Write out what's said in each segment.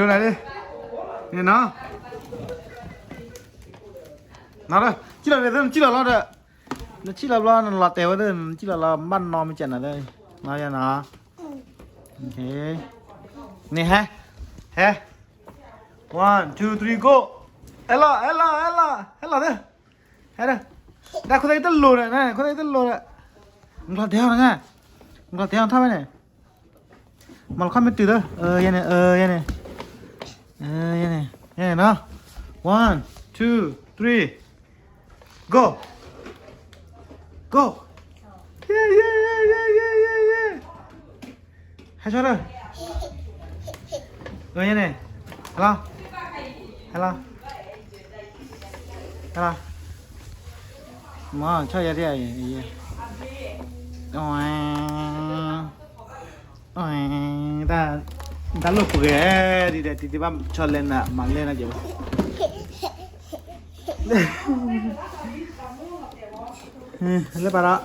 ဒ်န့ၣ်နီၤ, နကံၣ်လီၤဒီး နကံၣ်လီၤလီၤဒီး, နကံၣ်လီၤဘျီ နလီၤတဲာ်ဝဲသ့ၣ် နကံၣ်လီၤလီၤ ဘၣ်နီၢ်မ့ၢ်ကနၤသ့ၣ်, နီၢ်ယၤနီၤ, န့ၣ်ဟဲ, ဟဲ, one two three go, ဟဲလီၤ ဟဲလီၤ ဟဲလီၤ ဟဲလီၤသ့ၣ်, ဟဲဒီး, ဒ်ခိၣ်သၣ်အံၤတလိၤဒီး ခိၣ်သၣ်အံၤတလိၤဒီး, နကျီၤတဲာ်အီၤနဂၤ, နကျီၤတဲာ်အီၤထီၣ်ဝဲန့ၣ် မၤလီၤခီမ့ၢ်တုၤလၢ, ယဲန့ၣ်, ယဲန့ၣ်, ယဲန့ၣ်, ယဲန့ၣ်နီၤ, one two three go, go, ဟဲဆီလၢ, ယဲန့ၣ်, ဟဲလီၤ, ဟဲလီၤ, ဟဲလီၤ, မ့ၢ်ဆီယဲဒၣ်, တၢ်လိၣ်ပှဲၤ, ဒ်ဒဲး တံၤတံၤဘၣ်ဆီလဲနၤ မၤလဲနၤက့ၤဘၣ်, လၢပၤဒီး,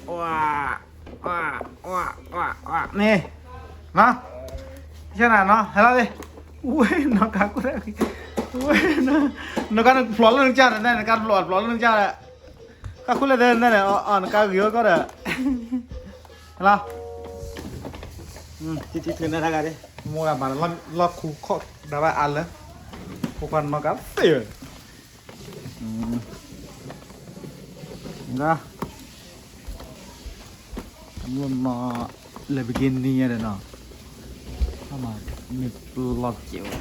ဝါ, ဝါ, ဝါ, ဝါ, ဝါ, န့ၣ်, နီၤ, ဆနၤနီၤ ဟဲလီၤသ့ၣ်, ဝဲနီၤကါကိၣ်တၢ်, ဝဲ, နကါနဖျိးလၢနကစၢ်ဒီး နကါတဖျိးဖျိးလၢနကစၢ်ဒီး, ကါခိၣ်လၢသ့ၣ်န့ၣ်, နကါဂ့ၤဝဲကီၢ်ဒီး, ဟဲလီၤ, တံၤတံၤထုးန့ၢ်တၢ်ဂၤဒၣ်, မိၢ်ဂၤမၤလီၢ်ခူခီၣ်ဒၣ်ဘၣ်အါလၢ, ဖိခွါနီၢ်ကါသ့ၣ်ဧၢ, ဂၤ, တၢ်မလိၣ်နီၢ်, လဲၤဘံက့ၤနံၤညါဒီးနီၤ, မ့ၢ်ပလီၢ်က့ၤဝဲ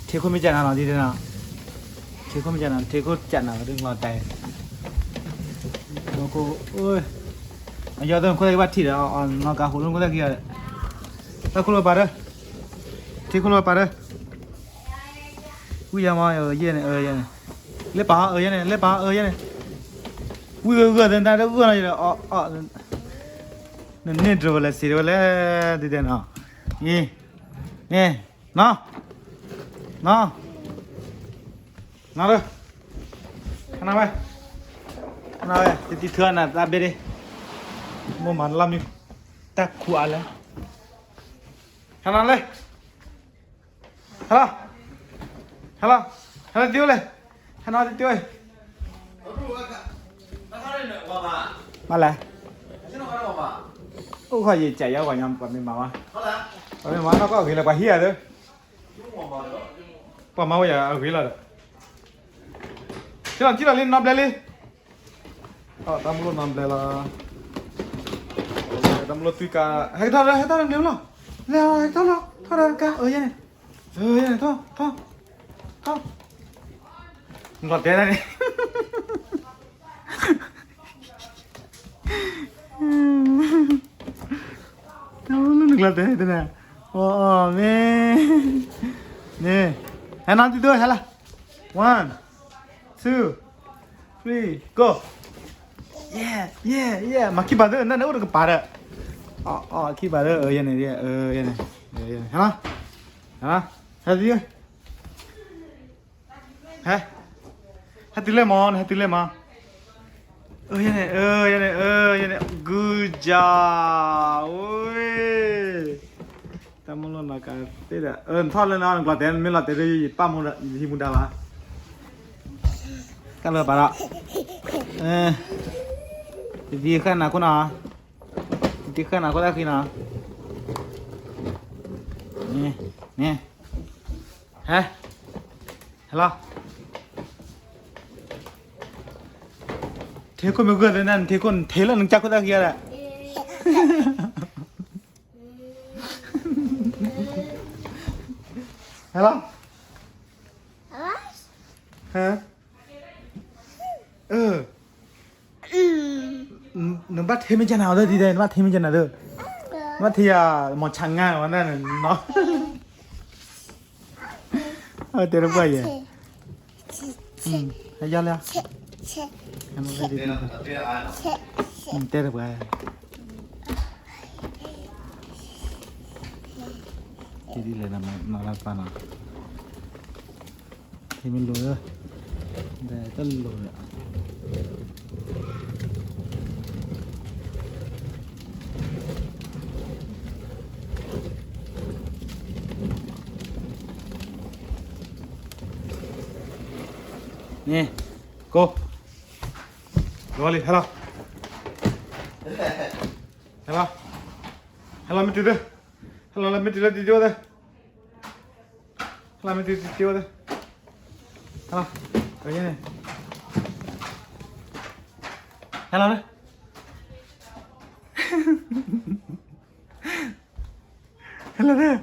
ထံခိၣ်မ့ၢ်ကနၤနီၤ ဒ်န့ၣ်နီၤ, ထံခိၣ်မ့ၢ်ကနၤ ထံခိၣ်ကနၤဝဲဒၣ်လီၤတဲာ်, အယီၤသ့ၣ်ခိၣ်သၣ်ကဘၣ်ထံၣ်ဒီး နီၢ်ကါဟိးလၢခိၣ်သၣ်ခံဂၤဒီး, တၢ်ခိၣ်လၢပၤဒီး, ထံခိၣ်လၢပၤဒီး, ဝံယါမး ယဲန့ၣ်, ယဲန့ၣ်, လၢပၤ ယဲန့ၣ်, လၢပၤ ယဲန့ၣ်, ဝံဂၢၢ်ဂၢၢ်သ့ၣ်တၢ်တဂၢၢ်နီၤ, နန့ၢ်တရၢဝဲလဲၣ် စံးတဝဲလဲၣ်, ဒ်န့ၣ်နီၤ, အံၤ, န့ၣ်, နီၤ, နီၤ, နီၤလၢ, ခဏဝဲ, ခဏဝဲ, တံၤတံၤထုးနၤတၢ်ဘ့ၣ်ဒ့, မိၢ်မၤလီၢ်မံ, တၢ်ခူအါလဲၣ်, ခဏလၢ ဟဲလီၤ, ဟဲလီၤ, ဟဲလီၤတံၤဝဲလဲၣ်, ဟဲနီၤတံၤဝဲ, မၤလဲၣ်, အိၣ်ခီယံာ်ကယီၤပှၤညီ ပှၤမ့ၢ်မၤဝဲ, ပှၤမ့ၢ်မၤနီၢ်ကီၢ်အဂ့ၤလၢပှၤဟံၣ်ဧါသ့, ပှၤမၤဝဲယၤအဂ့ၤလီၤဒီး, ကလီၤ ကလီၤလံ နီဘျဲလံ, တၢ်မလိၣ်နီဘျဲလီၤ, တၢ်မလိၣ်သွံၣ်ကါ, ဟဲကထီၣ်လၢ ဟဲထီၣ်လၢန့ၣ်လီၤ, လဲၤ ဟဲထီၣ်လီၤ ထီၣ်ဒီးကါ အၢ ယဲန့ၣ်, အၢ ယဲန့ၣ် ထီၣ် ထီၣ် ထီၣ်, နကျီၤတဲဒၣ်န့ၣ်, တၢ်မလိၣ်နကျီၤတဲဒၣ်န့ၣ်, အီၣ်အီၣ်မ့ၢ်, န့ၣ်, ဟဲနီၤတံၤဒိ ဟဲလီၤ, one two three go, yeah yeah yeah, မၤခံဘၣ်သ့ၣ် နန့ၣ်အိၣ်တကပၤဒီး, အီၣ်အီၣ်ခံဘၣ်သ့ၣ် အၢ ယဲန့ၣ် အၢ ယဲန့ၣ်, ဟဲလီၤ, ဟဲလီၤ, ဟဲသံ ဟဲ, ဟဲတုၤလဲၣ်မး နဟဲတုၤလဲၣ်မး, အၢ ယဲန့ၣ် အၢ ယဲန့ၣ် အၢ ယဲန့ၣ် good job, ဝဲ, တၢ်မလိၣ်နီၤကါသ့ဒီး နထီၣ်လၢနကျီၤတဲ နမ့ၢ်လီၤတဲဒ် ယပာ်မူဒီး ယဟံးမူဒါဘၣ်, ကလၢပာ်ဒီး, တံၤဃာ်နၤခိၣ်နီၤ, တံၤဃာ်နၤခိၣ်တၢ်ဃံနီၤ, န့ၣ်, ဟဲ, ဟဲလီၤ, ထံခိၣ်မ့ၢ်ဂၢၢ်သ့ၣ်န့ၣ် နထံခိၣ်နထံလၢနကစၢ်ခိၣ်တၢ်ဃံဒီး, ဟဲလီၤ, ဟဲ, အၢ နဘၣ်ထံမ့ၢ်ကနၤအီၤဒီး နဘၣ်ထံမ့ၢ်ကနၤဒီး, နဘၣ်ထံယၤ မီၤဆါငါဝဲဒၣ်န့ၣ်နီၤ, တဲတပှၢ်ယဲ, ဟဲယါလၢ, တဲတပှၢ်, ဒ်လဲၣ်နီၤ လၢပၢ်နီၤ ဟဲမ့ၢ်လိၤလၢ, ဒီးတလိၤလၢ, န့ၣ်, ကိး, လီၤလံ ဟဲလီၤ, ဟဲလီၤ, ဟဲလီၤမ့ၢ်တုၤသၢ, ဟဲလီၤလၢမ့ၢ်တုၤသၢ, ဟဲလီၤမ့ၢ်တုၤသၢ, ဟဲလီၤ, ဟဲလီၤလၢ Hello there.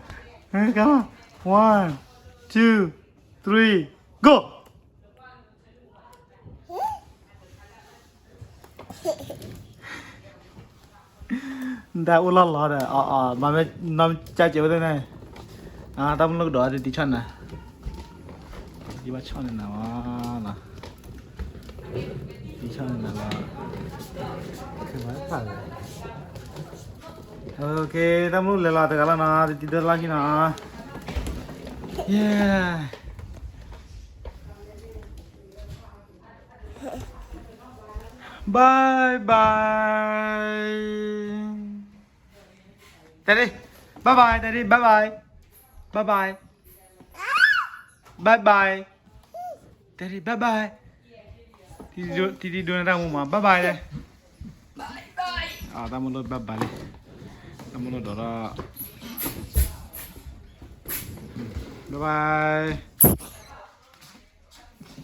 Come on. One, two, three, go. တၢ်အိၣ်လီၢ်လီၤဒီး အီၤ အီၤ မၤမ့ၢ်နီၢ်ကၠၢ်စဲးဝဲသ့ၣ်န့ၣ်, တၢ်မုၢ်လိၣ်ကဒီးတတံၤဆီၣ်နၤ, တံၤဘၣ်ဆီၣ်န့ၢ်နၤဝဲလီၤ, တံၤဆီၣ်န့ၢ်နၤလီၤ, တၢ်မုၢ်လိၣ်လဲၤလီၤတဂၤလီၤနီၤ, တတံၤဒိၣ်လၢခံနီၤ, yeah. Bye bye. Daddy, bye bye, Daddy, bye bye. Bye bye. Bye bye. Daddy, bye bye. တံၤဒိၣ်န့ၣ်တၢ်မူမး bye bye လဲၣ်. တၢ်မုၢ်လိၣ် bye bye လံ, တၢ်မုၢ်လိၣ်ဒီး bye bye.